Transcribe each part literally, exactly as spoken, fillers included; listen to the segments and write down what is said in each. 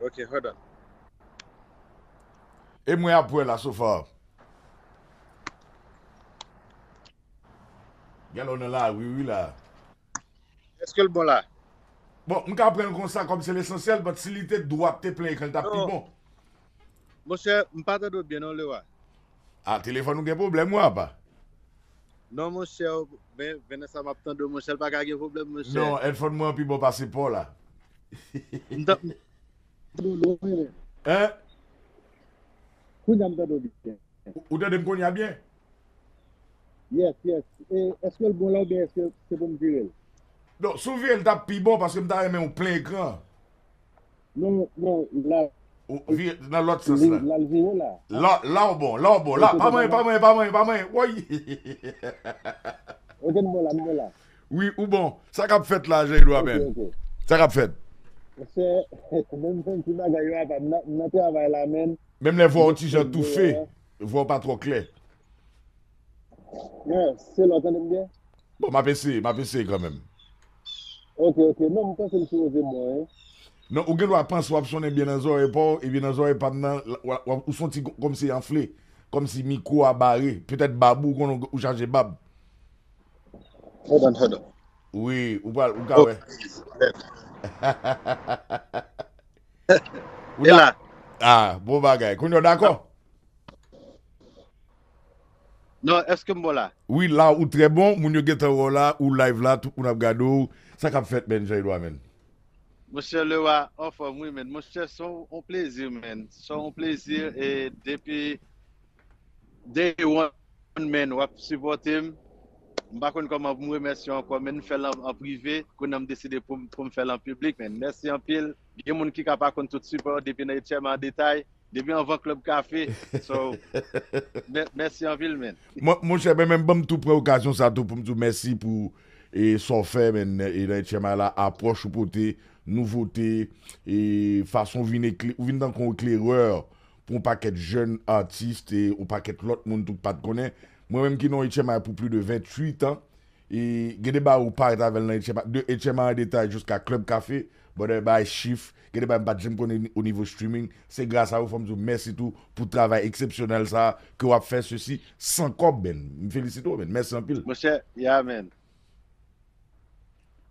Ok, hold on. E mwen ap wè la, so far. Gade w nan lari wi la. Èske l bon la? Bon, m ka pran l konsa kòm se lesansyèl, but si li te dwat, te plen ekran, l t ap pi Non. Bon. Monchè, m pa tande w byen non, Lewa. A, telefòn ou gen pwoblèm, wi, apa? Non, monchè, men, men nan sa m ap tande w, monchè, l pa ka gen pwoblèm, monchè. Non, headphone mwen an pi bon pase pa w la. M ta- m tande w lwen, men. Hein? Kounye a m tande w byen. Ou tande m kounye a byen? Yes, yes. E, èske l bon la oubyen èske se pou m vire l? Non, si w vire l t ap pi bon paske m ta renmen w plen ekran. Non, non, la, Ou vire nan lòt sans li, la. la l vire la. La, la w bon, la w bon. La, Ok, pa ok, manyen, bon. Pa manyen, pa manyen, pa manyen. Woy! Ok, m bon la, m bon la. Wi, ou bon. Sa k ap fèt la, Jean Edouard, Ok, men? Ok. Sa k ap fèt? Monchè, menm, menm ti bagay yo apa, m nan, m nan travay la, men. Menm lè vwa w ti jan toufe, vwa w pa twò klè. Non, se lè w tande m byen? Bon, m ap eseye, m ap eseye kanmenm. Ok, ok. Non, m panse m sipoze bon, hein. Non, ou gen dwa panse w ap sonnen byen nan zòrèy pa w, epi nan zòrèy pa m nan, w, w, ou santi kòmsi anfle, kòmsi mikwo a bare, petèt bab ou, konnen ou chaje bab. Hold on, hold on. Wi, ou pral, ou ka wè. Ou E la? Ah, bon bagay. Kounye w dakò? Non, èske m bon la? Wi, la ou trè bon, moun yo gentan wè w la, ou live la, tout moun ap gade w. Sa k ap fèt, men, Jean Edouard, men? Monchè Lewa, anfòm wi, men. Monchè, se yon plezi, men. Se yon plezi, e depi day one, men, w ap sipòte m. M pa konn kòman pou m remèsye w ankò, men m fè l an, an prive. Kounye a m deside pou, m- pou m fè l an piblik, men. Mèsi anpil. Gen moun ki ka pa konn tout sipò depi nan H M A an detay. Depi anvan Club Café. So, mè- mèsi anpil, men. Mon, monchè, men menm ban m tou pran okazyon sa tou pou m di w mèsi pou e, sa w fè, men, e, nan H M I la, apwòch ou pote, nouvote, e, fason w vin ekle, ou vin tankou yon eklerè pou yon pakèt jèn atis, e, yon pakèt lòt moun tou k pa t konnen. Mwen menm ki nan H M I pou plis de venntuit an, e, gen de bagay ou parèt avè l nan H M I, de H M I an detay jiska Club Café, but, e, bay chif, gen de bagay m pa t janm konnen o nivo streaming. Se gras a ou, fò m di w mèsi tou pou travay eksepsyonèl sa a ke w ap fè, sesi san kòb, men. M felisite w, men. Mèsi anpil. Monchè, yeah, man.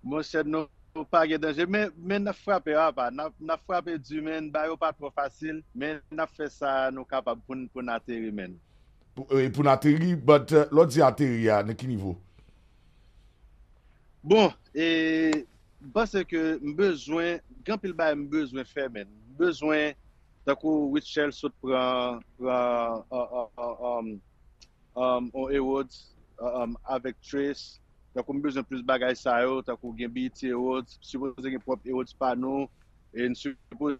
Monchè, nou, nou pa gen danje. Men, men n ap frape apa. N ap, n ap frape di, men. Bagay yo pa twò fasil. Men n ap fè sa nou kapab pou n, pou n ateri, men. Pou, e, pou n ateri, but, e, lè w di ateri a, nan ki nivo? Bon, e, m panse ke m bezwen, gen anpil bagay m bezwen fè, men. M bezwen, tankou Rutshelle sot pran, pran, uh, uh, uh, um, um, on Awards, uh, um, avèk Trace. Tankou m bezwen plis bagay sa yo, tankou gen B E T Awards, sipoze gen pwòp Awards pa nou, e n sipoze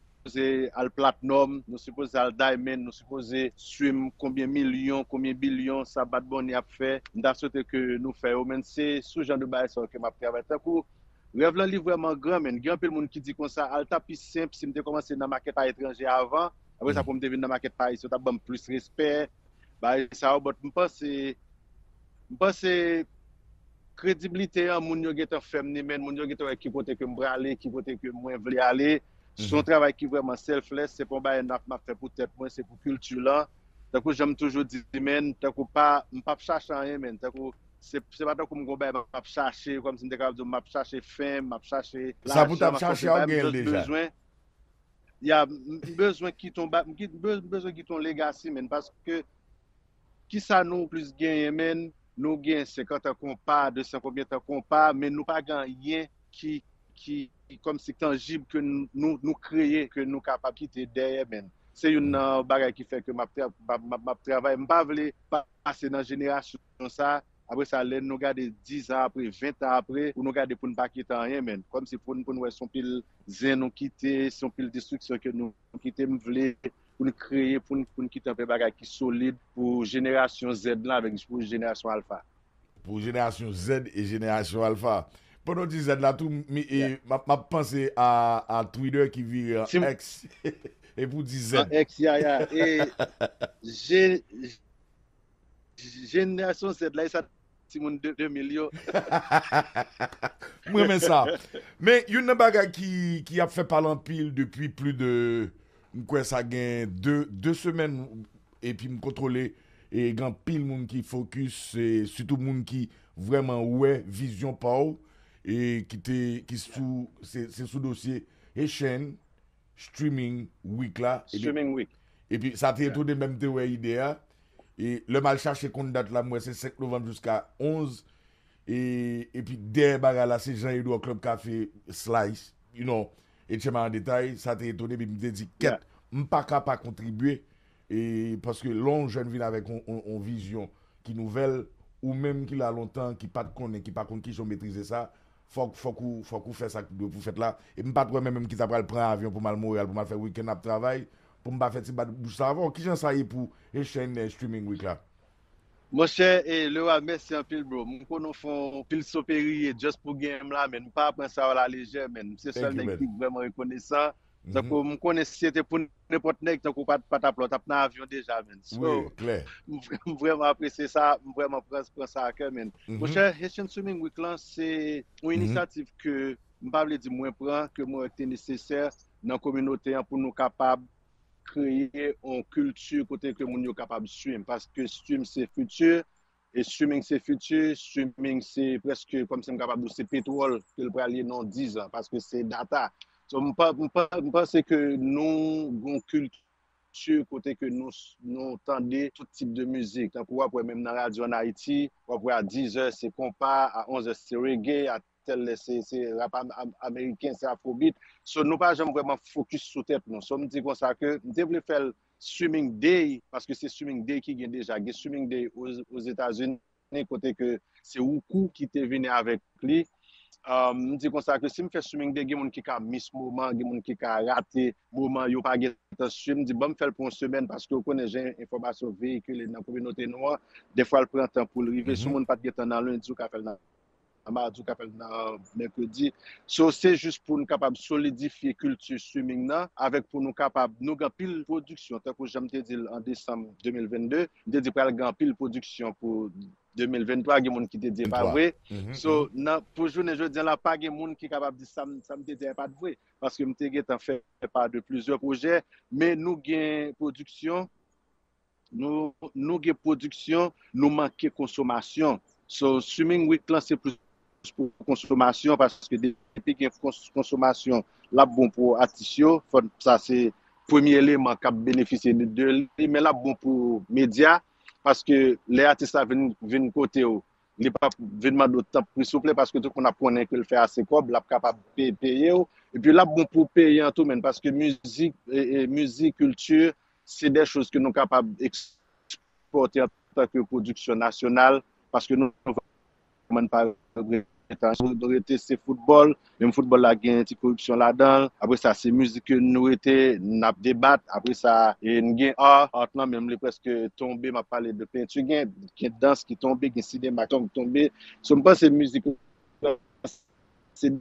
al platinum, nou sipoze al diamond, nou sipoze swim konbyen milyon, konbyen bilyon sa Bad Bunny ap fè. M ta swete ke nou fè yo, men se sou jan de bagay sa yo ke m ap travay. Tankou, rèv lan li vrèman gran, men gen anpil moun ki di konsa, al ta pi senp, si m te kòmanse nan makèt aletranje avan, apre sa pou m te vin nan makèt pa isi, yo t ap ban m plis respè, bagay sa yo, but m panse, m panse krediblite an, moun yo gentan fè m ni, men moun yo gentan wè ki kote ke m prale, ki kote ke mwen vle ale. Se yon travay ki vrèman selfless, se pa yon bagay n ap, m ap fè pou tèt mwen, se pou kilti lan. Tankou jan m toujou di, men, tankou pa, m p ap chache anyen, men. Tankou, se, se pa tankou m gon bagay m ap chache, kòmsi m te kapab di w m ap chache fame, m ap chache Sa pou t lajan, ap m ap chache chache a, w bagay, m genyen l just deja. Bezwen, ya, m m bezwen kite yon ba-, m ki- m be- m bezwen kite yon legacy, men, paske kisa nou plis genyen, men, nou gen senkant an konpa, de san konbyen tan konpa, men nou pa gen anyen ki, ki, ki kòmsi tanjib ke n- nou, nou kreye, ke nou kapab kite dèyè, men. Se youn nan bagay ki fè ke m ap tra- m ap- m ap- m ap travay. M pa vle pase nan jenerasyon sa, apre sa, lè nou gade diz an apre, ven an apre, pou nou gade pou n pa kite anyen, men. Kòmsi pou n, pou n wè se yon pil zen nou kite, se yon pil destriksyon ke nou kite, m vle pou n kreye, pou n, pou n kite anpil bagay ki solid pou jenerasyon Z lan avèk pou jenerasyon Alfa. Pou jenerasyon Z e jenerasyon Alfa. Pandan w di Z la tou, mi, e, m ap- m ap panse a, a Twitter ki vire an Si m- X. E pou di Z. An X, ya, ya. E je- jenerasyon Z la, e sa timoun de, de mil yo. M renmen sa. Men youn nan bagay ki, ki ap fè pale anpil depi pli de, m kwè sa gen de, de semèn, epi m kontwole, e gen anpil moun ki fokis, e sitou moun ki vrèman wè vizyon pa w, e ki te, ki sou, se, se sou dosye Haitian Streaming Week la. Epi, Streaming Week. Epi sa te etone menm te wè ide a. E lè m al chache konn dat la, m wè se senk novanm jiska onz. E, epi dèyè bagay la, se Jean Edouard Club Café Slice, you know, H M I an detay, sa te etone, epi m te di, kèt, m pa ka pa kontribye, e, paske lè yon jèn vin avèk yon, yon, yon vizyon ki nouvèl, ou menm ki la lontan, ki pa t konnen, ki pa konn kijan w metrize sa, fòk, fòk ou, fòk ou fè sa k dwe pou fèt la. E m pa t wè menm, menm ki ta pral pran avyon pou m al Monreyal, pou m al fè wikenn ap travay, pou m pa fè ti bat bouch sa avè w. Kijan sa ye pou Haitian, eh, Streaming Week la? Monchè, e Lewa, mèsi anpil, bro. M konnen w fè yon pil soperiye just pou gen m la, men m pa pran sa a la lejè, men. M se Thank sèl you, nèg man. Ki vrèman rekonesan. Mhm. Tankou m konnen si se te pou nenpòt nèg, tankou pa, pa t ap la, w t ap nan avyon deja, men. So, Wi, klè. m vre- m vrèman apresye sa, m vrèman pran, pran sa a kè, men. Mhm. Monchè, Haitian Streaming Week lan, se yon Mhm. inisyativ ke m pa vle di mwen pran, ke mwen wè ki te nesesè nan kominote an pou nou kapab kreye yon kilti kote ke moun yo kapab stream. Paske stream se fiti, e streaming se fiti, streaming se prèske, kòmsi m kapab di w, se petwòl ke l pral ye nan dizan, paske se data. So, m pa, m pa, m panse ke nou gen yon kilti kote ke nou, nou tande tout tip de mizik. Tankou w ap wè menm nan radyo ann Ayiti, w ap wè a dizè se konpa, a onzè se reggae, a tèl lè se, se rap am- am- ameriken, se afrobeat. So, nou pa janm vrèman fokis sou tèt nou. So, m di konsa ke m te vle fè l streaming day, paske se streaming day ki gen deja. Gen streaming day Ozetazini, kote ke se Woukou ki te vini avèk li. Um, m di konsa ke si m fè streaming day, gen moun ki ka miss moman, gen moun ki ka rate moman, yo pa gen tan stream. M di, ban m fè l pou yon semèn, paske w konnen jan enfòmasyon veyikile nan kominote nou an, dèfwa l pran tan pou l rive. Si yon moun pa t gen tan nan lendi, ou ka fè l nan madi, ou ka fè l nan mèkredi. So, se jis pou n kapab solidifye kilti streaming nan, avèk pou nou kapab, nou gen anpil pwodiksyon, tankou jan m te di l an desanm de mil vennde, m te di pral gen anpil pwodiksyon pou de mil venntwa, gen moun ki te di e pa vre. So, nan, pou jounen jodi an la, pa gen moun ki kapab di sa m, sa m te di a pa t vre. Paske m te gentan fè pa de plizyè pwojè, men nou gen pwodiksyon, nou, nou gen pwodiksyon, nou manke konsomasyon. So, streaming week lan se plis pou konsomasyon, paske depi gen kons- konsomasyon, l ap bon pou atis yo. Fò, sa se premye eleman k ap benefisye de, de li, men l ap bon pou medya, paske lè atis la vin, vin kote w, li p ap vin mande w tanpri souple, paske tout moun ap konnen ke l fè ase kòb, l ap kapab pe- peye w. Epi l ap bon pou peyi an tou, menm, paske mizik, e, e, mizik, kilti, se de choz ke nou kapab ekspòte antanke pwodiksyon nasyonal, paske nou, nou pa regrete. Nou rete se foutbòl, menm foutbòl la gen ti koripsyon ladan l. Apre sa, se mizik ke nou rete, n ap debat. Apre sa, e n gen art, art lan menm li prèske tonbe, m ap pale de penti, gen, gen dans ki tonbe, gen sinema ki tonbe. So, m panse mizik lan se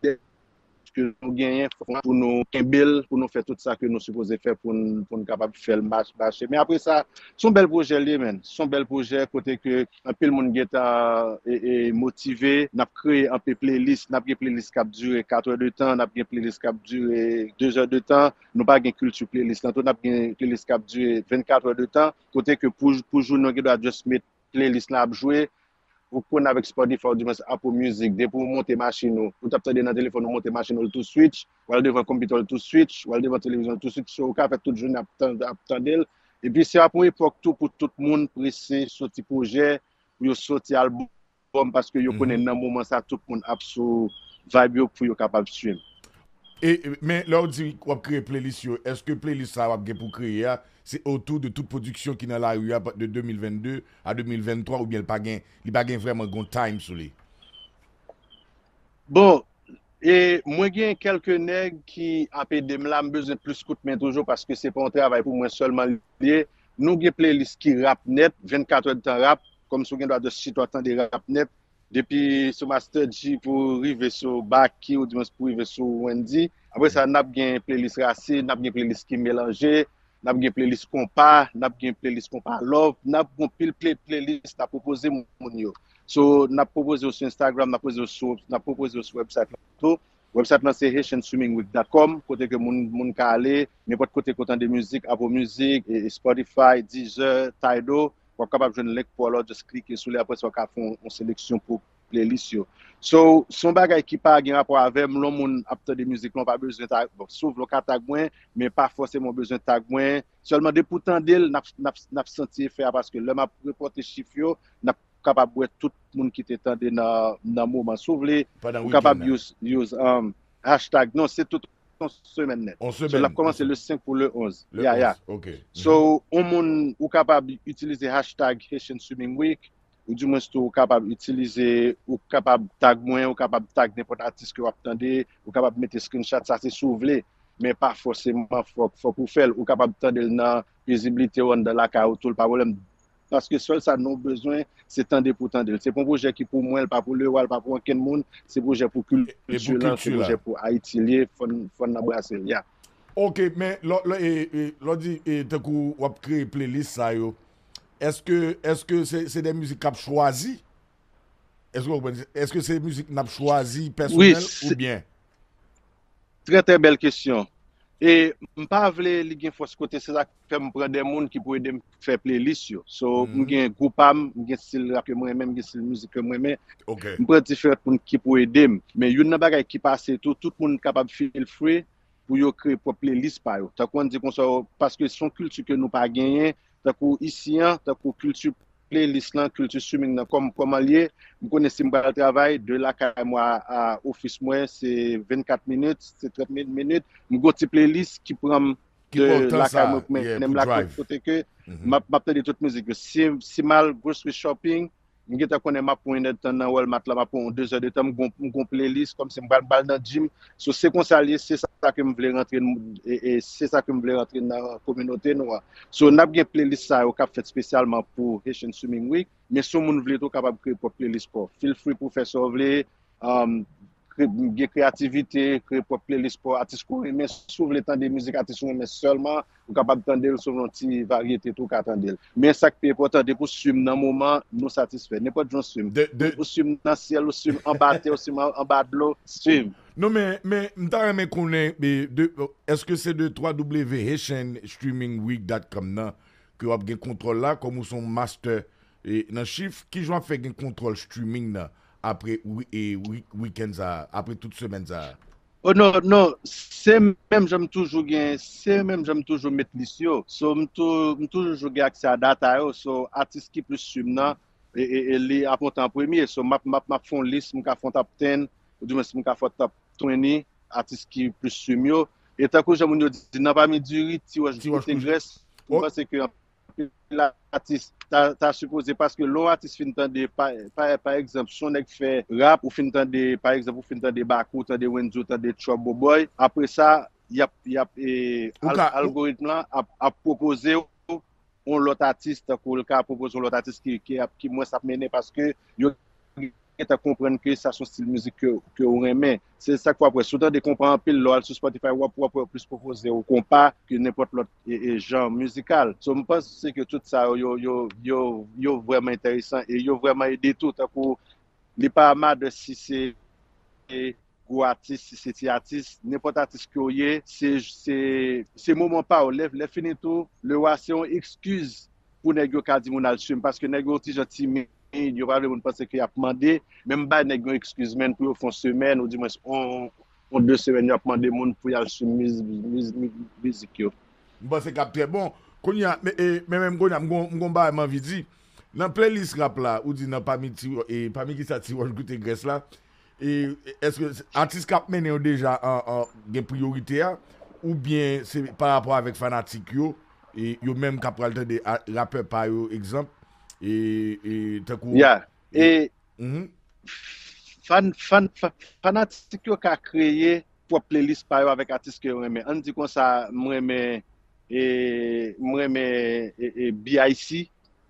de ke nou genyen pou nou kenbe l, pou nou fè tout sa ke nou sipoze fè pou n, pou n kapab fè l mach- mache. Men apre sa, se yon bèl pwojè l ye, menm. Se yon bèl pwojè kote ke anpil moun gentan, e, e, motive. N ap kreye anpil playlist. N ap gen playlist k ap dire kat è de tan, n ap gen playlist k ap dire de zè de tan. Nou pa gen kilti playlist lan tou, n ap gen playlist k ap dire vennkat è de tan. Kote ke pou, pou jounen w gen dwa just met playlist lan ap jwe, ou konn avèk Spotify, ou di mwen Apple Music, depi w monte machin ou, ou t ap tande nan telefòn ou, monte machin ou, l tou switch, w al devan konpitè w, l tou switch, w al devan televizyon, l tou switch, so ou ka fè tout jounen ap tan- ap tande l. Epi se ap yon epòk tou pou tout moun prese soti pwojè, pou yo soti albòm, paske yo konnen nan moman sa tout moun ap sou vibe yo pou yo kapab stream. E, men lè w di w ap kreye playlist yo, èske playlist sa w ap gen pou kreye a, se otou de tout pwodiksyon ki nan lari a de de mil vennde a de mil venntwa, oubyen l pa gen, li pa gen vrèman gon time sou li? Bon, e mwen gen kèlke nèg ki ap ede m la, m bezwen plis kout men toujou paske se pa yon travay pou mwen sèlman li ye. Nou gen playlist ki rap nèt, vennkat è de tan rap, kòmsi w gen dwa just chita w tande rap nèt. Depi sou Master G pou rive sou Baky, ou di mwen pou rive sou Wendy. Apre sa, n ap gen playlist rasin, n ap gen playlist ki melanje. n ap gen playlist konpa, n ap gen playlist konpa love, n ap gen pil play, playlist n ap pwopoze moun yo. So, n ap pwopoze yo sou Instagram, n ap pwopoze yo sou, n ap pwopoze yo sou website la tou. Website lan se haitian streaming week dot com, kote ke moun, moun ka ale, nenpòt kote ke w tande mizik, Apple Music, e, e Spotify, Deezer, Tidal, w ap kapab jwenn link pou w la, just klike sou li, apre sa w ka fè yon, yon seleksyon pou playlist yo. So, se yon bagay ki pa gen rapò avè m, lè yon moun ap tande mizik lan, w pa bezwen tag, bon, si w vle w ka tag mwen, men pa fòseman w bezwen tag mwen. Sèlman depi w tande l, n ap, n ap, n ap santi efè a, paske lè m ap repòte chif yo, n ap kapab wè tout moun ki te tande nan, nan moman. Si w vle, ou kapab use, use um, hashtag. Non, se tout yon semèn nèt. So, l ap kòmanse le senk pou le onz. Ya, ya. So, yon moun, ou kapab itilize hashtag Haitian Streaming Week, ou dimwens tou, ou kapab itilize, ou kapab tag mwen, ou kapab tag nenpòt atis ke w ap tande, ou kapab mete screenshot, sa se si w vle, men pa fòseman fòk, fòk ou fè l. Ou kapab tande l nan viziblite w anndan lakay ou tou, l pa pwoblèm. Paske sèl sa nou bezwen, se tande pou tande l. Se pa yon pwojè ki pou mwen, l pa pou Leroy, l pa pou ankenn moun. Se pwojè pou kilti lan, se pwojè pou Ayiti l ye, fò n, fò n anbrase l, ya. Ok, men lè w di tankou w ap kreye playlist sa yo, èske, èske se, se de mizik k ap chwazi? Èske w konprann? Èske se mizik n ap chwazi pèsonèl oubyen? Trè, trè bèl kesyon. E m pa vle li gen fòs kote, se sa k fè m pran de moun ki pou ede m fè playlist yo. So, m gen gwoup pa m, m gen stil rap ke mwen renmen, m gen stil mizik ke mwen renmen. M pran diferan moun ki pou ede m. Men youn nan bagay ki pase tou, tout moun kapab feel free pou yo kreye pwòp playlist pa yo. Tankou ann di konsa, paske se yon kilti ke nou pa genyen, tankou isi an, tankou kilti playlist lan, kilti streaming nan, kòm, kòman l ye, m konnen si m pral travay, de lakay mwen a, a ofis mwen, se vennkat minit, se trant minit, m gon ti playlist ki pran m de lakay mwen pou mennen m lakay kote ke m ap, m ap tande tout mizik yo. Si, si m al grocery shopping, m gentan konnen m ap pran yon èdtan nan Walmart la, m ap pran yon dezèdetan, m gon, m gon playlist, kòmsi m pral, pral nan gym. So, se konsa l ye, se sa ke m vle rantre, e, e se sa ke m vle rantre nan kominote nou an. So, n ap gen playlist sa yo k ap fèt espesyalman pou Haitian Streaming Week, men si yon moun vle tou, w kapab kreye pwòp playlist pa w. Feel free pou w fè sa w vle, um, kre, gen kreyativite, kreye pwòp playlist pa w, atis ke w renmen, si w vle tande mizik atis ou renmen sèlman, ou kapab tande l, si w vle yon ti varyete tou, ou ka tande l. Men sa k pi enpòtan, depi w swiv m nan moman, nou satisfè. Nenpòt jan w swiv m. Ou swiv m nan syèl, ou swiv m anba tè, ou swiv m anba dlo, swiv m. Non, men, men m ta renmen konnen, e, de, èske se de twa w Haitian Streaming Week dot com nan ke w ap gen kontwòl la, kòm ou se yon master e, nan chif, kijan w ap fè gen kontwòl streaming nan apre wi, e, wi, weekend sa a, apre tout semèn sa a? Oh non, non, se menm jan m toujou gen, se menm jan m toujou met lis yo. So, m tou, m toujou gen aksè a data yo. So, atis ki plis swiv m nan, e, e, e li ap monte an premye. So, m ap, m ap, m ap fè yon lis, m ka fè yon top ten, ou dimwens m ka fè yon top twenty, atis ki plis swiv m yo. E tankou jan moun yo di, nan pami diri, ti wòch goute grès, m panse ke anpil atis ta, ta sipoze, paske lè yon atis fin tande, pa, pa, pa egzanp, si yon nèg fè rap, ou fin tande, pa egzanp, ou fin tande Baku, tande Wendyy, tande Trouble Boy, apre sa, y ap, y ap, e, al, algoritm lan ap, ap pwopoze w yon lòt atis, tankou l ka pwopoze yon lòt atis ki, ki ap, ki mwens ap mennen, paske yo gentan konprann ke sa se yon stil mizik ke, ke w renmen. Se sa k fè w ap wè, si w tande konpa anpil, lè w al sou Spotify, w ap, w ap wè yo plis pwopoze w konpa ke nenpòt lòt, e, e, jan mizikal. So, m panse ke tout sa yo, yo, yo, yo, yo vrèman enteresan e yo vrèman ede tou, tankou li pa matter si se gwo atis, si se ti atis, nenpòt atis ke w ye, se, se, se moman pa w. Lè, lè fini tou, Leroy se yon ekskiz pou nèg yo ka di moun al swiv m, paske nèg yo ti jan timid, yo pa vle moun panse ke y ap mande, men m bay nèg yo ekskiz, menn, pou yo fè yon semèn, ou dimwens yon, yon de semèn, y ap mande moun pou y al swiv miz-, miz-, miz-, mizik yo. M panse k ap trè bon. Kounye a, men, e, men menm kounye a, m gon, m gon bagay m anvi di. Nan playlist rap la, ou di nan pami ti, e, pami kisa ti wòch goute grès la, e, èske atis k ap mennen yo deja an, an, gen priyorite a, oubyen se pa rapò avèk fanatik yo, e, yo menm k ap pral tande a, rapè pa yo, egzanp, e, e, tankou. Ya, e, fan, fan, fa-, fanatik yo ka kreye pwòp playlist pa yo avèk atis ke yo renmen. Ann di konsa, m renmen, e, m renmen, e, e, B I C,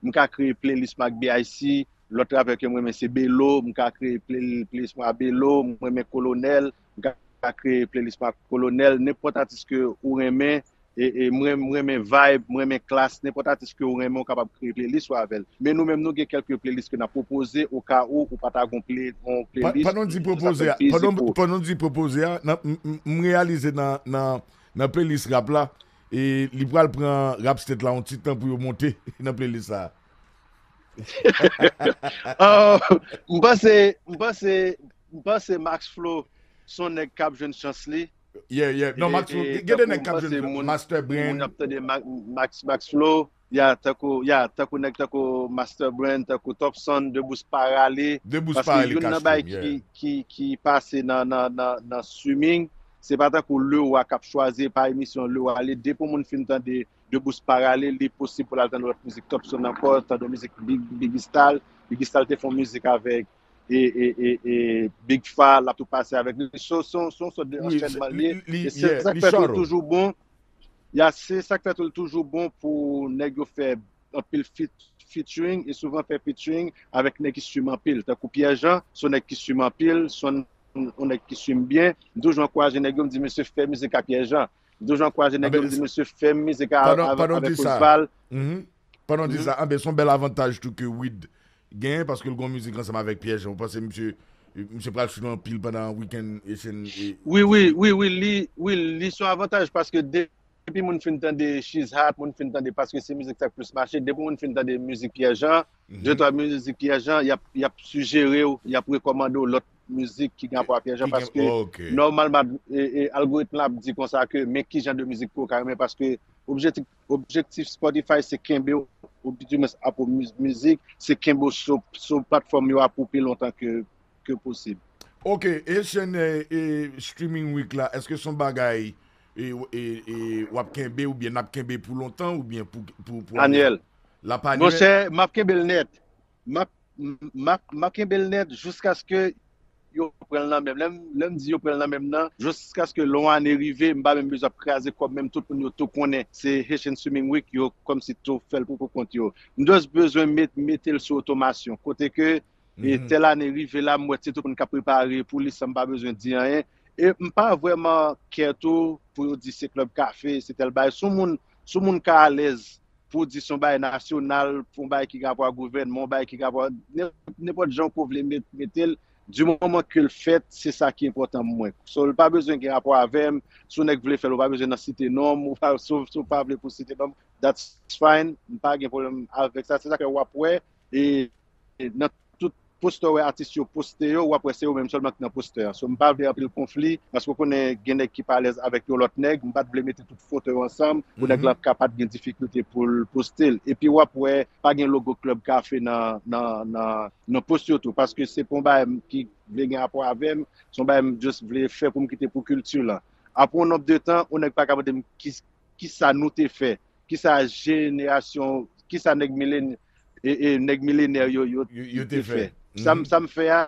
m ka kreye playlist mwen ak B I C, lòt rapè ke m renmen se Belo, m ka kreye play-, playlist mwen a Belo, m renmen Kolonèl, m ka, ka kreye playlist mwen ak Kolonèl, nenpòt atis ke ou renmen, e, e, mwen, mwen renmen vibe, mwen renmen klas, nenpòt atis ke ou renmen, ou kapab kreye playlist ou avè l. Men nou menm, nou gen kèlke playlist ke n ap pwopoze, o ka ou, ou pa ta gon play, on Pa- playlist, Pandan w di pwopoze a, pandan pandan w di pwopoze a, nan- m- m- m reyalize nan, nan, nan playlist rap la, e li pral pran rap state la yon ti tan pou yo monte nan playlist sa. Uh, m panse, m panse, m panse Max Flow son nèg k ap jwenn chans li. Yeah, yeah. Non, Max Flow, gen de nèg k ap jwenn Master Brain. Moun ap tande Max, Max Flow. Ya, tankou, ya, tankou nèg tankou Master Brain, tankou Topson, Debous Parale. Debous Parale, youn nan bagay ki, ki, ki pase nan, nan, nan, nan streaming, se pa tankou Lewa k ap chwazi, pa emisyon Lewa, li depi moun fin tande Debous Parale, li posib pou l al tande lòt mizik Topson ankò, tande mizik Big, Big Stal. Big Stal te fè yon mizik avèk e, e, e, e Big Fa, l ap tou pase avèk li. So, se yon sòt de anchènman li ye. E se sa k fè tou toujou bon. Ya, se sa k fè tou toujou bon pou nèg yo fè anpil featuring e souvan fè featuring avèk nèg ki swim anpil. Tankou Pierre Jean, se yon nèg ki swim anpil, se yon nèg ki swim byen. M toujou ankouraje nèg yo, m di mesye fè mizik ak Pierre Jean. M toujou ankouraje nèg yo, m di mesye fè mizik avèk Osval. Pandan w di sa, anben se yon bèl avantaj tou ke Wid genyen paske l gen yon mizik ansanm avèk Pierre Jean. Ou panse misye misye pral swim anpil pandan wikenn Haitian e... Wi, wi, wi, wi, li, wi, li se yon avantaj paske depi moun fin tande She's Hot, moun fin tande paske se mizik sa k plis mache, depi moun fin tande mizik Pierre Jean, de twa mizik Pierre Jean, y ap, y ap sijere w, y ap rekòmande w lòt mizik ki gen rapò a Pierre Jean paske nòmalman e, e, algoritm la ap di konsa ke men ki jan de mizik ke w ka renmen paske objektif, objektif Spotify se kenbe w, ou di mwens Apple Music, se kenbe w sou, sou platfòm yo a pou pi lontan ke, ke posib. Ok, Haitian e, e, Streaming Week la, èske se yon bagay e, e, e, w ap kenbe oubyen n ap kenbe pou lontan oubyen pou, pou, pou anyèl? L ap anyèl? Monchè, m ap kenbe l nèt. M ap m, m ap, m ap kenbe l nèt jiskaske yo pran l nan men m. Lè m, lè m di yo pran l nan men m nan, jiskaske lè yon ane rive, m pa menm bezwen ap kraze kò m, menm tout moun yo tou konnen se Haitian Streaming Week, yo kòmsi tou fè l pou, pou kont yo. M just bezwen met, mete l sou otomasyon, kote ke e tèl ane rive la, m wè ti tout moun k ap prepare pou li san m pa bezwen di anyen. E m pa vrèman care tou pou yo di se Club Café, se tèl bagay. Si yon moun, si yon moun ka alèz pou di se yon bagay nasyonal, pou yon bagay ki gen rapò ak gouvènman, yon bagay ki gen rapò ak nenpòt jan ke w vle mete l, di moman ke l fèt, se sa ki enpòtan pou mwen. So, l pa bezwen gen rapò avè m. Si yon nèg vle fè l, ou pa bezwen nan site non m, ou pa, si w, si w pa vle pou site non m, that's fine. M pa gen pwoblèm avèk sa. Se sa k fè w ap wè, e, e nan tout postè w wè atis yo poste yo, w ap wè se yo menm sèlman ki nan postè an. So, m pa vle anpil konfli, paske w konnen gen nèg ki pa alèz avèk yon lòt nèg, m pa t vle mete tout foto yo ansanm, pou nèg lan ka pa t gen difikilte pou l poste l. Epi w ap wè, pa gen logo Club Café nan, nan, nan, nan post yo tou, paske se pa yon bagay ki vle gen rapò avè m, se yon bagay m just vle fè pou m kite pou kilti lan. Apre yon nonb de tan, yon nèg pa ka mande m ki, kisa nou te fè, kisa jenerasyon, kisa nèg milen, e, e, nèg milenè yo, yo, yo te fè. Sa m, sa m fè a,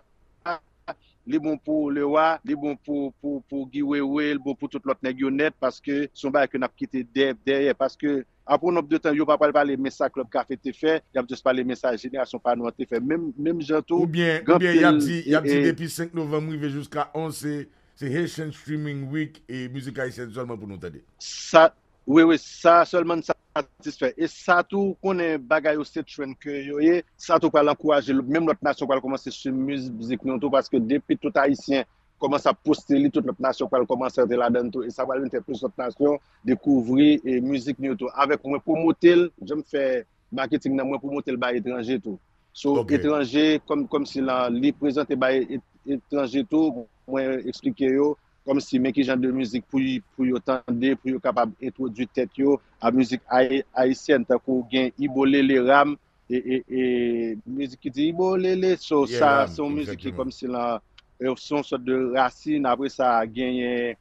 li bon pou Lewa, li bon pou, pou, pou Guy Wewe, li bon pou tout lòt nèg yo nèt, paske se yon bagay ke n ap kite dè-, dèyè, paske apre yon nonb de tan, yo pa pral pale men sa Club Café te fè, y ap just pale men sa jenerasyon pa nou an te fè. Menm, menm jan tou, oubyen, oubyen y ap di, y ap di depi senk novanm rive jiska onz, se, se Haitian Streaming Week e mizik ayisyèn sèlman pou nou tande. Sa, Wi, wi, sa sèlman n satisfè. E sa tou, ou konnen bagay yo se trend ke yo ye, sa tou pral ankouraje menm lòt nasyon pral kòmanse swiv mizik nou tou, paske depi tout Ayisyen kòmanse ap poste li, tout lòt nasyon pral kòmanse antre ladan l tou, e sa pral vin fè plis lòt nasyon dekouvri e mizik nou yo tou. Avèk mwen pwomote l, jan m fè maketing nan, mwen pwomote l bay etranje tou. So, etranje, kòm, kòmsi lan, li prezante bay et-, etranje tou, mwen eksplike yo, kòmsi men ki jan de mizik pou, pou yo tande, pou yo kapab entwodui tèt yo a mizik ay-, ayisyèn, tankou gen Ibolele Ram, e, e, e, mizik ki di Ibolele, so, sa, se yon mizik ki kòmsi lan, e, se yon sòt de rasin, apre sa, genyen,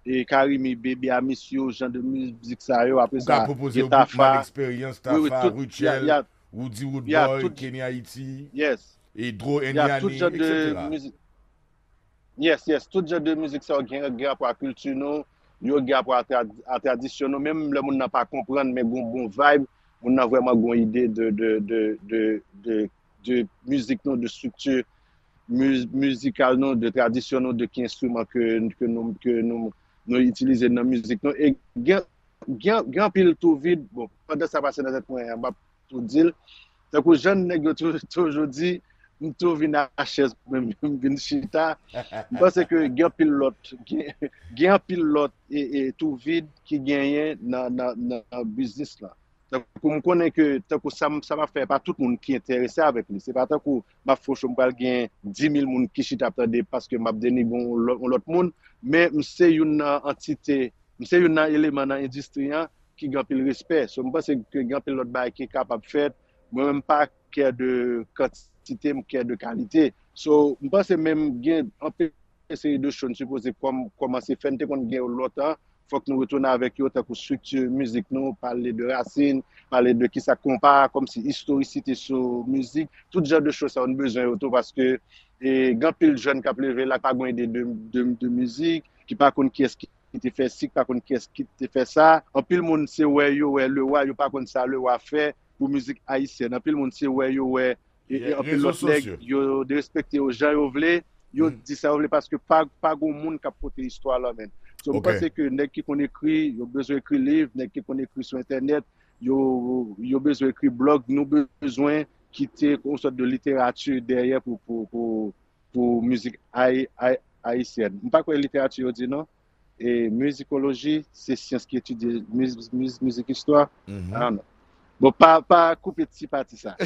e, Karimi, Baby, I Miss You, jan de mizik sa yo, apre sa, gen Tafa. Ou ka pwopoze yo Groupman Experience, Tafa, Rutshelle, Roody Roodboy, Kenny Haiti, e Dro N Yanni, etsetera. Yes, yes, tout jan de mizik sa yo gen, gen rapò ak kilti nou, yo gen rapò ak tra-, ak tradisyon nou. Menm lè moun nan pa konprann, men gon bon vibe, moun nan vrèman gon ide de, de, de, de, de, de mizik nou, de estrikti miz-, mizikal nou, de tradisyon nou, de ki enstriman ke, ke nou, ke nou, nou itilize nan mizik nou. E gen, gen, gen anpil tou vid. Bon, pandan sa pase nan tèt mwen an, m ap tou di l. Tankou jan nèg yo tou- toujou di, m tou vin a chèz pou mwen menm vin chita. M panse ke gen anpil lòt, gen, gen anpil lòt e, e tou vid ki genyen nan, nan, nan biznis lan. Tankou m konnen ke, tankou sa, m- sa m ap fè, pa tout moun ki enterese avèk li. Se pa tankou m ap fè yon show, m pral gen dis mil moun ki chita ap tande paske m ap denigre yon lòt, yon lòt moun. Men m se youn nan antite, m se youn nan eleman nan endistri an ki gen anpil respè. So, m panse ke gen anpil lòt bagay ki kapab fèt. Mwen menm, m pa kè de kantite, m kè de kalite. So, m panse menm gen anpil seri de show n sipoze kòm- kòmanse fè. N te konn gen yo lontan. Fòk nou retounen avèk yo, tankou estrikti mizik nou, pale de rasin, pale de kisa konpa, kòmsi istorisite sou mizik. Tout jan de show sa yo, n bezwen yo tou, paske e, gen anpil jèn k ap leve la, k pa gen ide de, de, de mizik, ki pa konn kiyès ki te fè si, ki pa konn kiyès ki te fè sa. Anpil moun se wè yo wè Lewa, yo pa konn sa Lewa fè pou mizik ayisyèn. Anpil moun se wè yo wè e, e, anpil lòt nèg, yo derespekte yo jan yo vle, yo di sa yo vle, paske pa, pa gon moun k ap pote istwa la, menm. So, m panse ke nèg ki konn ekri, yo bezwen ekri liv, nèg ki konn ekri sou entènèt, yo, yo bezwen ekri blòg, nou bezwen kite yon sòt de literati dèyè pou, pou, pou, pou mizik ay- ay- ayisyèn. M pa kwè literati yo di non. E mizikoloji, se syans ki etidye miz- miz- mizik istwa. I don't know. Bon, pa, pa koupe ti pati sa.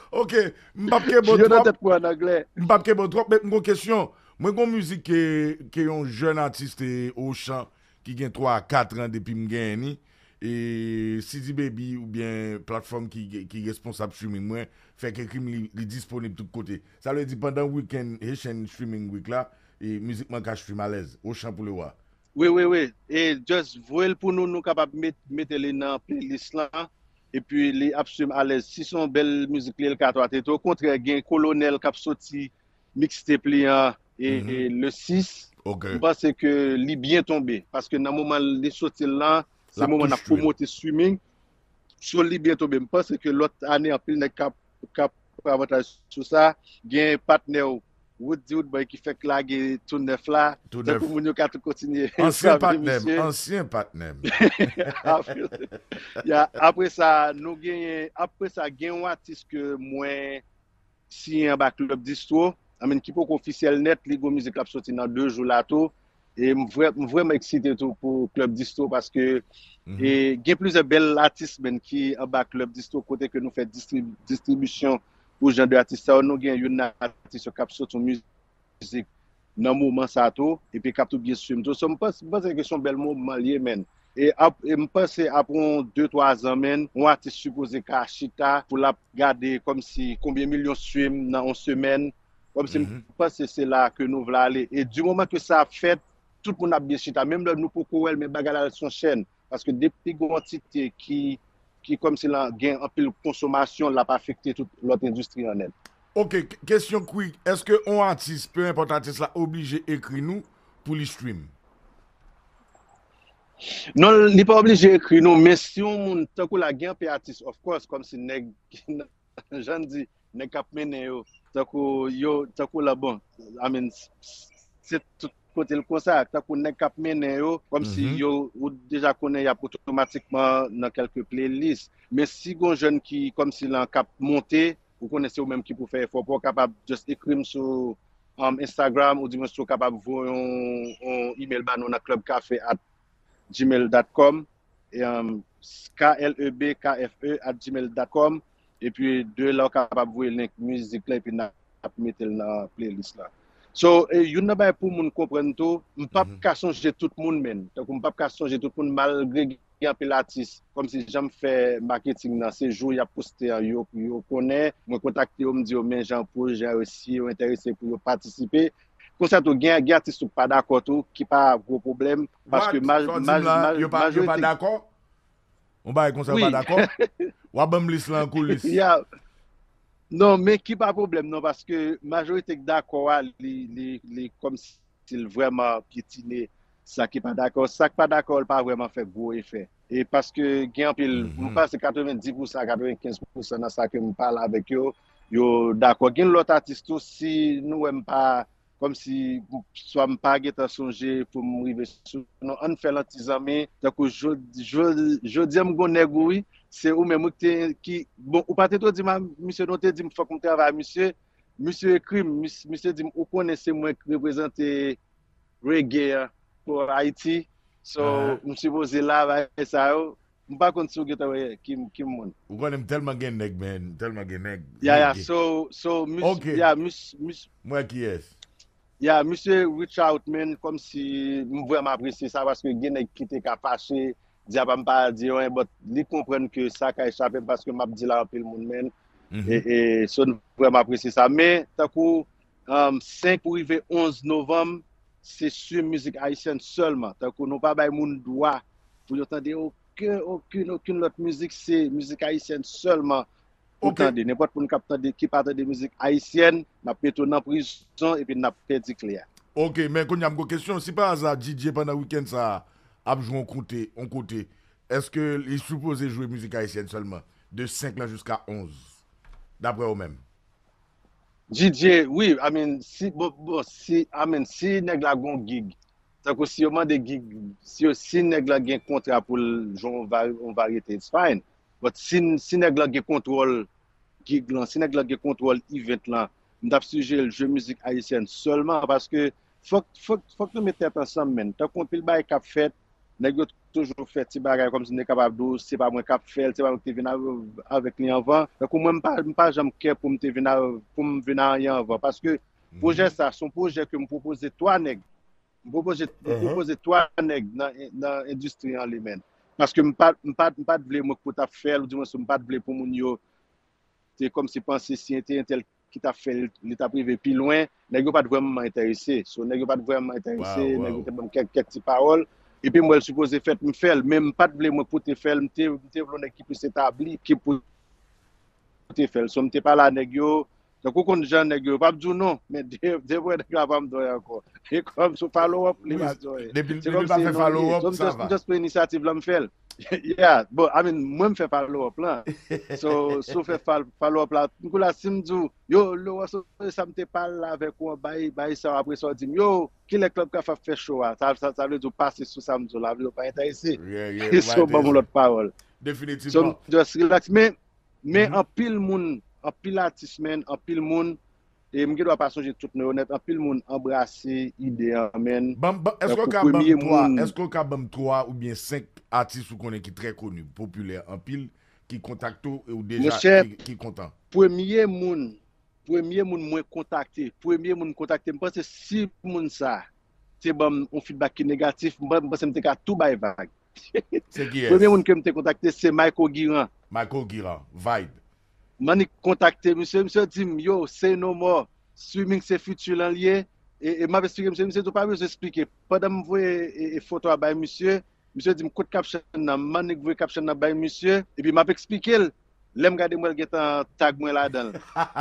Ok, m p ap kenbe w twòp. Tèt mwen an anglè. M p ap kenbe w twòp, men m gon kesyon. Mwen gon mizik ke, ke yon jèn atis te Ochan ki gen twa a kat an depi m genyen ni. E C D Baby oubyen platfòm ki, ki responsab streaming mwen, fèk ekri m li, li disponib tout kote. Sa vle di pandan weekend, Haitian Streaming Week la, e mizik mwen ka stream alèz. Ochan pou Lewa. Wi, wi, wi. E just voye l pou nou, nou kapab met, mete li nan playlist lan. Epi li ap stream alèz. Si se yon bèl mizik li, l ka twate tou. Okontrè, gen Kolonèl k ap soti mixtape li an e, e le sis. M panse ke li byen tonbe. Paske nan moman li soti l lan, se moman n ap pwomote streaming. So li byen tonbe. M panse ke lòt ane, anpil nèg k ap, k ap pran avantaj sou sa. Gen patnè w, Woody Woodboy ki fèk lage tou nèf la. Tankou moun yo ka tou kontinye. Ansyen patnè m. Ansyen patnè m. Ya, apre sa, nou genyen, apre sa, gen yon atis ke mwen siyen anba Club Distro. I mean, ki poko ofisyèl nèt, li gon mizik l ap soti nan de jou la tou. E m vrè- m vrèman eksite tou pou Club Distro paske e, gen plizyè bèl atis menm ki anba Club Distro kote ke nou fè distrib- distribisyon pou jan de atis sa yo. Nou gen youn nan atis yo k ap soti yon mizik nan moman sa tou, epi k ap tou byen swiv tou. So, m panse, m panse ke se yon bèl moman li ye, menn. E ap- e m panse apre yon de twa zan, menn, yon atis sipoze ka chita pou l ap gade kòmsi konbyen milyon stream nan yon semèn. Kòmsi m panse se la ke nou vle ale. E di moman ke sa ap fèt, tout moun ap byen chita. Menm lè nou poko wè l, men bagay la al sou yon chèn. Paske depi gen yon antite ki, ki kòmsi l gen anpil konsomasyon, l ap afekte tout lòt endistri an nèt. Ok, k- kesyon quick. Èske yon atis, pe enpòt atis la, oblije ekri nou pou li stream? Non, li pa oblije ekri nou, men si yon moun, tankou la, gen anpil atis, of course, kòmsi nèg, jan n di, nèg k ap mennen yo, tankou yo, tankou la, bon, I mean, s- s- se tout kote l konsa, tankou nèg k ap mennen yo, kòmsi yo, ou deja konnen y ap otomatikman nan kèlke playlist. Men si gon jèn ki, kòmsi lan k ap monte, ou konnen se ou menm ki pou fè efò pa w, kapab just ekri m sou um, Instagram, ou di mwen si w kapab voye yon, yon email ba nou nan klèbkafe at gmail dot com, e, um, K L E B K F E at gmail dot com, epi de la w kapab voye link mizik la, epi n ap mete l nan playlist la. So, e, youn nan bagay pou moun konprann tou, m p ap ka sonje tout moun, menn. Tankou m p ap ka sonje tout moun, malgre gen anpil atis, kòmsi jan m fè maketing nan, se jou y ap poste an, yo, yo konnen, mwen kontakte yo, m di yo, men jan pwojè yo, si yo enterese pou yo patisipe. Konsa tou, gen, gen atis tou k pa dakò tou, ki pa gwo pwoblèm, paske maj- maj- maj- majorite. Yon bagay konsa yo pa dakò? W ap ban m lis lan an koulis. Ya. Non, men ki pa pwoblèm non, paske majorite k dakò a, li, li, li kòmsi l vrèman pyetine sa ki pa dakò. Sa k pa dakò, l pa vrèman fè gwo efè. E paske gen anpil, m panse katrevenndis pousan, katrevenkenz pousan nan sa ke m pale avèk yo, yo dakò. Gen lòt atis tou, si nou wè m pa kòmsi swa m pa gentan sonje pou m rive sou non, ann fè l an ti zanmi, tankou jodi, jodi, jodi a m gon nèg ou wi, se ou menm wi ki te, ki, bon, ou pa te twò di m, misye non te di m fòk m travay misye, misye ekri m, misye di m, ou konnen se mwen ki reprezante reggae an pou Ayiti, so, m sipoze la, bagay sa yo, m pa konn si w gentan wè ki, ki moun. Ou konnen m tèlman gen nèg, man, m tèlman gen nèg. Ya, ya, so, so, mis, ya, mis, mis, Mwen kiyès? Ya, misye reach out, man, kòmsi m vrèman apresye sa, paske gen nèg ki te ka fache, di apa m pa di anyen, but li konprann ke sa ka echape m, paske m ap di la anpil moun, man. E, e, so, m vrèman apresye sa. Men, tankou, um, senk pou rive onz novanm, se sou mizik ayisyèn sèlman. Tankou nou pa bay moun dwa pou yo tande okenn, okenn, okenn lòt mizik, se mizik ayisyèn sèlman pou tande. Nenpòt moun k ap tande, ki pa tande mizik ayisyèn, n ap mete w nan prizon epi n ap pèdi kle a. Ok, men kounye a m gon kesyon. Si pa aza D J pandan wikenn sa a ap jwe yon kote, yon kote, èske li sipoze jwe mizik ayisyèn sèlman? De senk lan jiska onz, daprè ou menm? D J, wi, I mean, si, bon, bon, si, I mean, si nèg la gon gig, tankou si yo mande gig, si, yo, si nèg la gen kontra pou l jwe yon, va, yon varyete, it's fine. But si, si nèg la gen kontwòl gig lan, si nèg la gen kontwòl event lan, m t ap sijere l jwe mizik ayisyèn sèlman, paske fòk, fòk, fòk nou met tèt ansanm, menn. Tankou anpil bagay k ap fèt, nèg yo toujou fè ti bagay kòmsi m te kapab di w, se pa mwen k ap fè l, se pa mwen ki te vin avèk li anvan. Tankou mwen, m pa, m pa janm kè pou m te vin a, pou m vin a anyen anvan. Paske pwojè sa, se yon pwojè ke m pwopoze twa nèg. M pwopoze, m pwopoze twa nèg nan, nan endistri an li menm. Paske m pa, m pa, m pa t vle mwen pou t ap fè l, oudimwen m pa t vle pou moun yo te kòmsi panse si entèl, entèl ki t ap fè l, li t ap rive pi lwen, nèg yo pa t vrèman enterese. So, nèg yo pa t vrèman enterese, nèg yo te ban m kèk, kèk ti pawòl. Epi m wè l sipoze fèt, m fè l. Men m pa t vle mwen pou te fè l, m te, m te vle yon nèg ki plis etabli, ki pou te fè l. So, m te pale a nèg yo, tankou konn jan nèg yo, yo p ap di w non, men de, de vre nèg la pa m dòy ankò. E kòm sou follow up, li pa dòy. Depi, depi l pa fè follow up, sa va. So, m just, m just pran inisyativ la, m fè l. Yeah, bon, I mean, mwen m fè follow up lan. So, si w fè fol-, follow up la, kou la, si m di w, yo, Laurent, sonje sa m te pale la avèk ou an, bay, bay sa, apre sa, w di m, yo, kilè Club Kafou ap fè show a? Sa, sa, sa vle di w pase sou sa m di w la, vle w pa enterese. So, ban m yon lòt pawòl. So, m just relax. Men, men anpil moun, anpil atis, man, anpil moun, e m gen dwa pa sonje tout non yo nèt, anpil moun anbrase ide an, man. Ban m, ban, èske w ka ban m twa, èske w ka ban m twa oubyen senk atis ou konnen ki trè koni, popilè anpil, ki kontakte w e ou deja, ki, ki kontan? Premye moun, premye moun mwen kontakte, premye moun kontakte, m panse si moun sa te ban m yon feedback ki negatif, m, m panse m te ka tou bay vag. Se kiyès? Premye moun ke m te kontakte, se Michael Guiran. Michael Guiran, Vibe. M annik kontakte misye, misye di m, yo, say no more. Streaming se future lan l ye. E, e m ap eksplike misye, misye di w pa bezwen eksplike. Pandan m voye e, e foto a bay misye, misye di m kot caption nan. M annik voye caption nan bay misye, epi m ap eksplike l. Lè m gade, m wè l gentan tag mwen ladan l.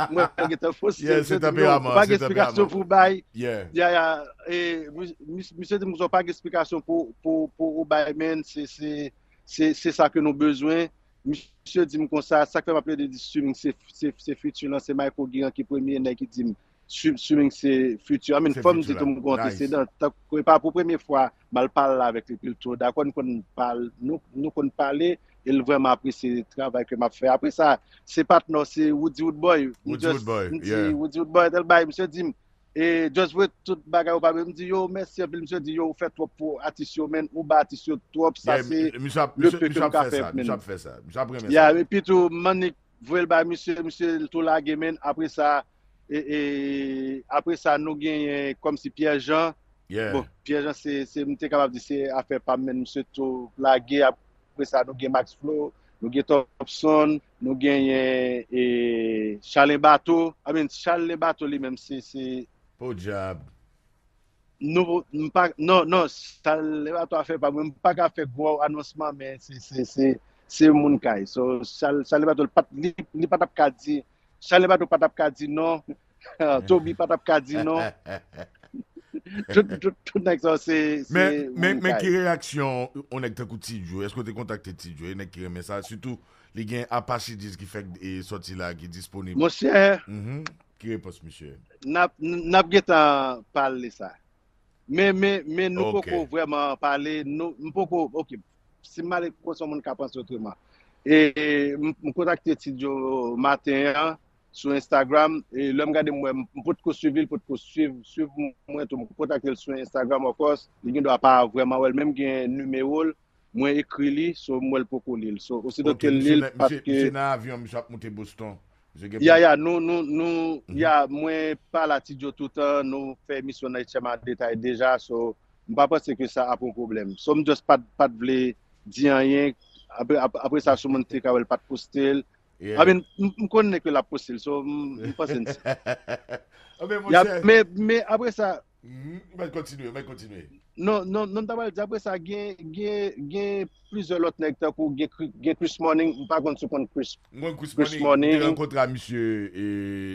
M wè l gentan poste, misye di m, yo, ou pa gen eksplikasyon pou w bay. Ya, ya, e, mi-, mi-, misye di m konsa, ou pa gen eksplikasyon pou, pou, pou ou bay, men se, se, se, se sa ke nou bezwen. Misye di m konsa, sa k fè m ap plede di streaming se, se, se future lan, se Michael Guiran ki premye nèg ki di m swi-, streaming se future. I mean, fò m di tou m gen yon antesedan. Tankou e pa pou premye fwa m al pale avèk li, epi l tou dakò, n konn pale, nou, nou konn pale, e l vrèman apresye travay ke m ap fè. Apre sa, se patnè w, se Woody Woodboy. M just, m di, Woody Woodboy, tèl bagay, misye di m, e just voye tout bagay ou pa bezwen. M di, yo, mèsi anpil. Misye di, yo, ou fè twòp pou atis yo, men ou ba atis yo twòp, sa se le peu ke m ka fè, men. Misye ap fè sa, misye ap renmen sa. Ya, epi tou, m annik voye l bay misye, misye tou lage, men apre sa, e, e, apre sa, nou genyen kòmsi Pierre Jean. Bon, Pierre Jean, se, se, m te kapab di se afè pa m, men misye tou lage. Apre sa, nou gen Max Flow, nou gen Topson, nou genyen, e, Charles Bato. I mean, Charles Bato li menm, se, se, podyab. Nou, m pa, non, non, Charles Bato afè pa mwen, m pa ka fè gwo anonsman, men se, se, se, se moun kay. So, Charles, Charles Bato, li pa t, li, li pa t ap ka di, Charles Bato pa t ap ka di non, Toby pa t ap ka di non. Tout, tout, tout nèg sa, se, se moun kay. Men, men, men ki reyaksyon yon nèg tankou Ti Joe? Èske w te kontakte Ti Joe? E nèg ki renmen sa, sitou li gen Apache Diz ki fèk, e, sòti la, ki disponib. Monchè, ki repons misye? N ap, n ap gentan pale sa. Men, men, men nou poko vrèman pale, nou, m poko, ok, si m ale konsa moun ka panse otreman. E m, m kontakte Ti Djo maten an sou Instagram, e lè m gade m wè m potko swiv li, l potko swiv, swiv mwen tou, m kontakte l sou Instagram, of course, li gen dwa pa vrèman wè l, men m gen nimewo l, mwen ekri li, so m wè l poko li l. So, osito ke l li l, paske. Misye nan avyon, misye ap moute Boston. Ya, ya, nou, nou, nou, ya, mwen pale a Ti Djo toutan, nou fè emisyon nan H M A Detay deja, so, m pa panse ke sa ap yon pwoblèm. So, m just pa t, pa t vle di anyen, apre, apre sa, sou moun te ka wè l pa t poste l. I mean, m, m konnen ke l ap poste l, so, m, m panse n. Ya, men, men apre sa, Mwen kontinye, mwen kontinye. Non, non, non, m ta pral di apre sa, gen, gen, gen plizyè lòt nèg tankou gen, gen Chris Morning, m pa konn si w konn Chris. Mwen Chris Morning, mwen te rankontre a misye e,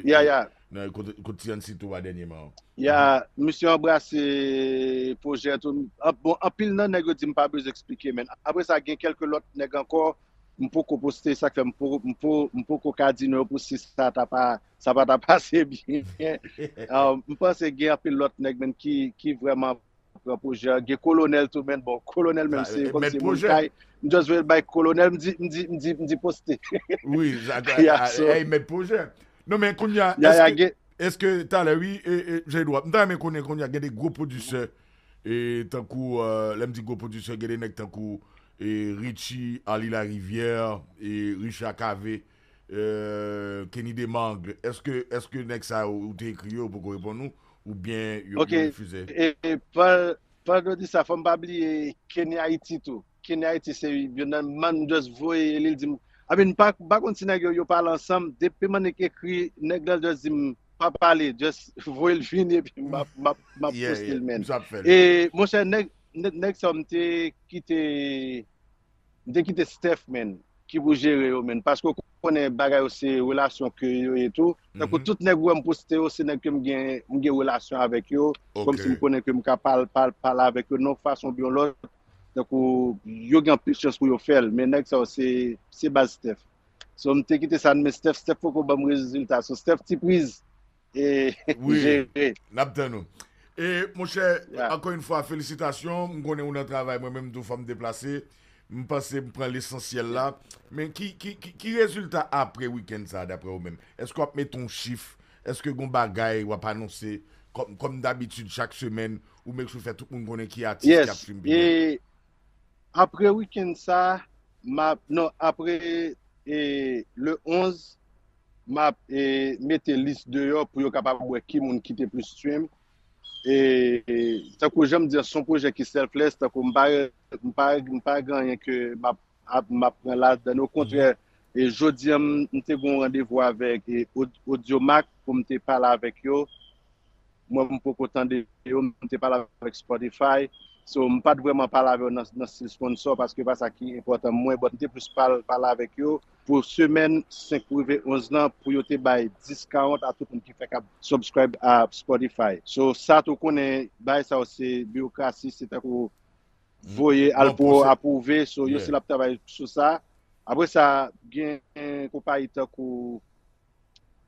ya, ya. Nan kot, kot Ti Ann Sito a dènyèman. Ya, misye anbrase pwojè tou. Bon, anpil nan nèg yo di m pa bezwen eksplike, men apre sa, gen kèlke lòt nèg ankò, m poko poste, sa k fè m poko, m poko ka di non pou si sa ta pa, sa pa ta pase byen. M panse gen anpil lòt nèg menm ki, ki vrèman pran pwojè. Gen Kolonèl tou, men bon, Kolonèl menm se kòmsi moun kay. M just voye l bay Kolonèl, m di, m di, m di, m di poste. Wi, mèt pwojè. Non, men kounye a, èske, èske talè, wi, Jean Edouard, m ta renmen konnen kounye a, gen de gwo pwodisè, e tankou, lè m di gwo pwodisè, gen de nèg tankou e Richie, Arly Larivière, e Richard Cavé, e Kenny Demangle. Èske, èske nèg sa yo, ou te ekri yo, yo poko reponn ou, oubyen yo, yo refize? E, e, pandan, pandan w di sa, fò m pa bliye Kenny Haiti tou. Kenny Haiti se youn nan, man just voye li, li di m, I mean, m pa, m pa konn si nèg yo, yo pale ansanm, depi m annik ekri, nèg la just di m, pa pale, just voye l vini epi m ap, m ap, m ap poste l, men. E, monchè, nèg, nèg, nèg sa yo, m te kite, m te kite Steph, men, ki pou jere yo, men. Paske w konnen bagay yo se relasyon ke yo ye tou. Tankou tout nèg ou wè m poste yo, se nèg ke m gen, m gen relasyon avèk yo. Kòmsi m konnen ke m ka pale, pale, pale avèk yo nan yon fason oubyen yon lòt. Tankou yo gen anpil chans pou yo fè l, men nèg sa yo se, se baz Steph. So, m te kite sa, men Steph, Steph poko ban m rezilta. So, Steph ti priz e jere. N ap tann ou. E, monchè, ankò yon fwa, felisitasyon. M konnen ou nan travay, mwen menm tou, fò m deplase. M panse m pran lesansyèl la. Men ki, ki, ki, ki rezilta apre wikenn sa, daprè ou menm? Èske w ap mete yon chif? Èske gen yon bagay w ap anonse? Kòm, kòm dabitid, chak semèn, ou make sure fè tout moun konnen ki atis ki ap stream pi byen. Apre wikenn sa, m ap, non, apre e, le onz, m ap e, mete lis deyò pou yo kapab wè ki moun ki te plis stream. E, e tankou jan m di, se yon pwojè ki selfless, tankou m pa, m pa, m pa gen anyen ke m ap, ap, m ap pran ladan l. Okontrè, e jodi a, m, m te gen yon randevou avèk e, Aud-, Audiomack pou m te pale avèk yo. Mwen, m poko tande yo, m te pale avèk Spotify. So, m pa t vrèman pale avè yo nan, nan stil sponsor, paske pa sa ki enpòtan mwen, but m te plis pale, pale avèk yo pou semèn senk rive onz lan, pou yo te bay discount a tout moun ki fèk ap subscribe a Spotify. So, sa tou konnen, bagay sa yo se biwokrasi, se tankou voye al pou apwouve, so yo se l ap travay sou sa. Apre sa, gen konpayi tankou,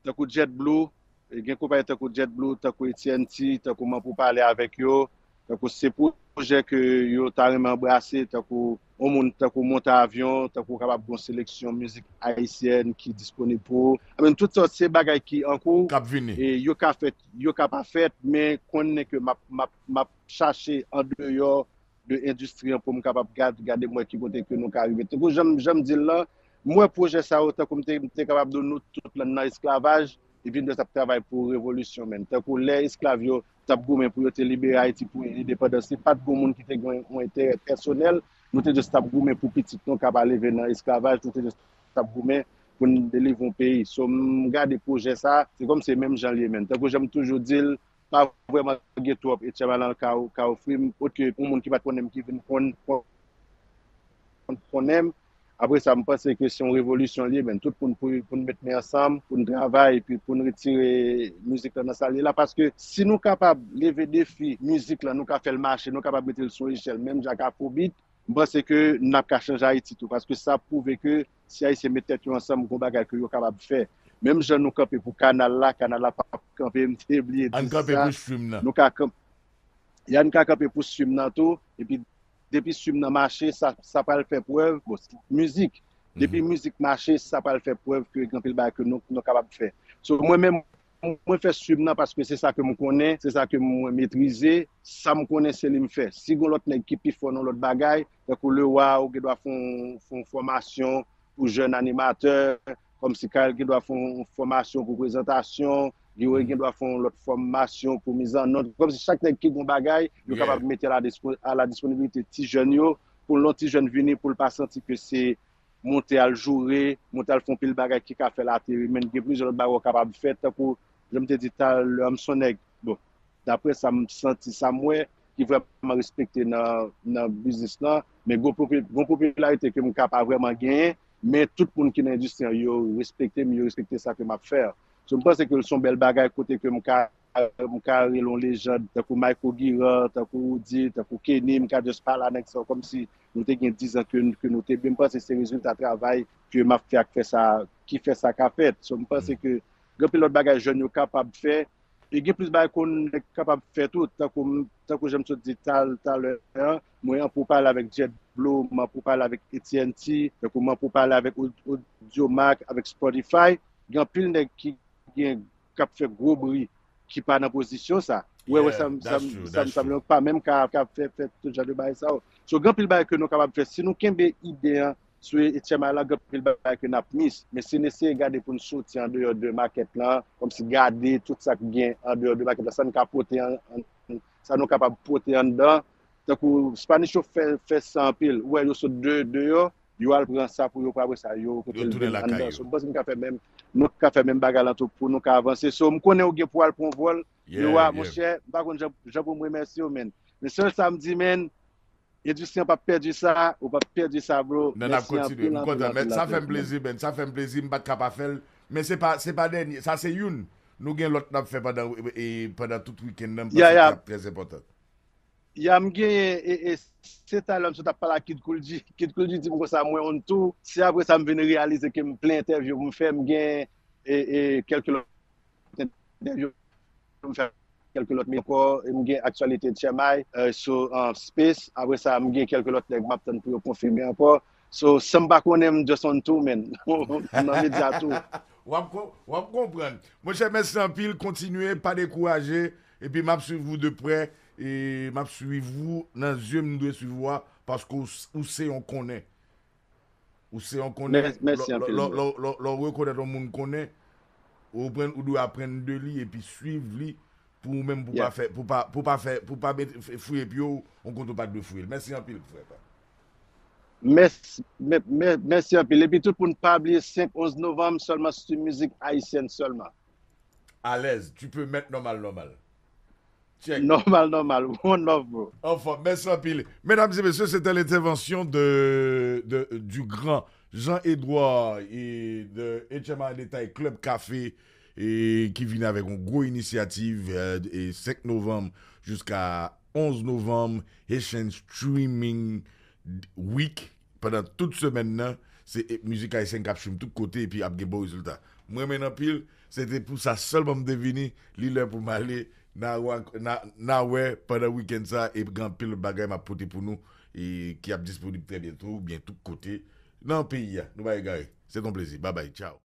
tankou JetBlue, e gen konpayi tankou JetBlue, tankou A T and T, tankou man pou pale avèk yo, tankou se pwojè ke yo ta renmen anbrase, tankou yon moun, tankou monte avyon, tankou kapab gen yon seleksyon mizik ayisyèn ki disponib pou ou. I mean, tout sòt se bagay ki an kou, k ap vini. E yo ka fèt, yo ka pa fèt, men konnen ke m ap, m ap, m ap chache andeyò de endistri an pou m kapab gad, gade m wè ki kote ke nou ka rive. Tankou jan m, jan m di l lan, m wè pwojè sa yo, tankou m te, m te kapab di w, nou tout lan nan esklavaj, epi nou t ap travay pou revolisyon, men. Tankou lè esklav yo t ap goumen pou yo te libere Ayiti, pou endepandans, se pa t gen moun ki te gen yon enterè pèsonèl, nou te just t ap goumen pou pitit nou ka pa leve nan esklavaj, nou te just t ap goumen pou n delivre yon peyi. So, m gade pwojè sa, se kòmsi menm jan l ye, men. Tankou jan m toujou di l, pa vrèman gen twòp H M A nan ka, ka ofri m, otre yon moun ki pa t konnen m ki vin konn, konn, konnen m. Apre sa, m panse ke se yon revolisyon li ye, men tout moun pou, pou n met men ansanm, pou n travay, epi pou n retire mizik lan nan sa l ye la. Paske si nou kapab leve defi mizik lan, nou ka fè l mache, nou kapab mete l sou echèl, menm jan ak Afrobeat, m panse ke n ap ka chanje Ayiti tou. Paske sa ap pwouve ke si Ayisyen met tèt yo ansanm, gon bagay ke yo kapab fè. Menm jan nou kanpe pou kanal la, kanal la p ap kanpe, m te bliye di sa. Ann kanpe pou stream nan. Nou ka kanpe, y a n ka kanpe pou stream nan tou, epi depi stream nan mache, sa, sa pral fè prèv, bon, mizik, depi mizik mache, sa pral fè prèv ke gen anpil bagay ke nou, nou kapab fè. So, mwen menm, mwen fè stream nan paske se sa ke m konnen, se sa ke mwen metrize, sa m konnen se li m fè. Si gen lòt nèg ki pi fò nan lòt bagay, tankou Lewa, ou gen dwa fè yon, fè yon fòmasyon pou jèn animatè, kòmsi Kyle gen dwa fè yon fòmasyon pou prezantasyon, Guy gen dwa fè yon lòt fòmasyon pou mizannòt, kòmsi chak nèg ki gen yon bagay, yo kapab mete a la dispo-, a la disponibilite ti jèn yo, pou lè yon ti jèn vini, pou l pa santi ke se monte al joure, monte al fè yon pil bagay ki ka fè l ateri, men gen plizyè lòt bagay ou kapab fè, tankou, jan m te di talè a, m se yon nèg, bon, daprè sa m santi, sa m wè, ki vrèman respekte nan, nan biznis lan, men gon popi-, gon popilarite ke m ka pa vrèman genyen, men tout moun ki nan endistri an, yo respekte m, yo respekte sa ke m ap fè. So, m panse ke l se yon bèl bagay kote ke m ka, m ka rele yon lejand, tankou Michael Guiran, tankou Roody, tankou Kenny, m ka just pale a nèg sa yo kòmsi nou te gen diz an ke, ke nou te byen. M panse se rezilta travay ke m ap fè ak fè sa, ki fè sa ka fèt. So, m panse ke gen anpil lòt bagay jèn yo kapab fè, e gen plis bagay ke yon nèg kapab fè tou, tankou, tankou jan m sot di tal-, talè a, mwen an pou pale avèk Jet Blue, m an pou pale avèk A T and T, tankou m an pou pale avèk Aud-, Audiomack, avèk Spotify, gen anpil nèg ki gen, k ap fè gwo bri, ki pa nan pozisyon sa. Ou wè, wè, sa, sa, sa, sa, sa, pa menm ka, ka fè, fè tout jan de bagay sa yo. So, gen anpil bagay ke nou kapab fè. Si nou kenbe ide an, sou H M I la, gen anpil bagay ke n ap miss. Men si n eseye gade pou n soti andeyò de makèt lan, kòmsi gade tout sa k gen andeyò de makèt lan, sa n ka pote an, an, sa nou kapab pote anndan. Tankou Spanish yo fè, fè sa anpil. Ou wè, yo sot de, deyò, yo al pran sa pou yo, pou apre sa, yo pote l vin anndan. So, m panse n ka fè menm, nou ka fè menm bagay lan tou pou nou ka avanse. So, m konnen ou gen pou al pran vòl. Yo a, monchè, m pa konn jan, jan pou m remèsye w, men. Men sèl sa m di, men, endistri an p ap pèdi sa, ou p ap pèdi sa, bro. Nan, n ap kontinye. M kontan, men sa fè m plezi, men sa fè m plezi, m pa t ka pa fè l. Men se pa, se pa dènye, sa se youn. Nou gen lòt n ap fè pandan, e, pandan tout wikenn nan, m panse ke l ap trè enpòtan. Ya, m genyen, e, e, se talè m sot ap pale ak Kid Kool G. Kid Kool G di m konsa, mwen on tou. Se apre sa m vin reyalize ke m plen entèvyou pou m fè, m gen, e, e, kèlke lòt entèvyou pou m fè kèlke lòt medya ankò, e m gen aktyalite H M I, e, sou, e, Space. Apre sa, m gen kèlke lòt nèg m ap tann pou yo konfime ankò. So, san m pa konnen, m just on tou, man. M nan medya tou. W ap kon-, w ap konprann. Monchè, mèsi anpil, kontinye, pa dekouraje, epi m ap swiv ou de prè, e m ap swiv ou nan zye m dwe swiv ou a, paske ou s-, ou se yon konnen. Ou se yon konnen. Mè-, mèsi anpil, bro. Lè w rekonèt yon moun konnen, ou pran, ou dwe aprann de li epi swiv li pou ou menm pou pa fè, pou pa, pou pa fè, pou pa met, f-, fouye pye w yon kote ou pa t dwe fouye l. Mèsi anpil, frè pa. Mèsi, mè-, mè-, mèsi anpil. Epi tout moun pa bliye senk onz novanm sèlman, stream music haïtienne sèlman. Alèz, tu peux mettre normal, normal. Check. Normal, normal. One love, bro. Anfòm, mèsi anpil. Mesdames et messieurs, c'était l'intervention de, de, du grand Jean Edouard et de H M I Détail Club Café, e ki vini avèk yon gwo inisyativ, e, e senk novanm jiska onz novanm, Haitian Streaming Week. Pandan tout semèn nan, se, e, mizik ayisyèn k ap stream tout kote epi ap gen bon rezilta. M renmen n anpil, se te pou sa sèlman m te vini, li lè pou m ale, n a, n a, n a wè pandan wikenn sa, e gen anpil lòt bagay m ap pote pou nou, e ki ap disponib trè byento, oubyen tout kote nan peyi a. Nou pa egare. Se t on plezi. Babay, tchaw.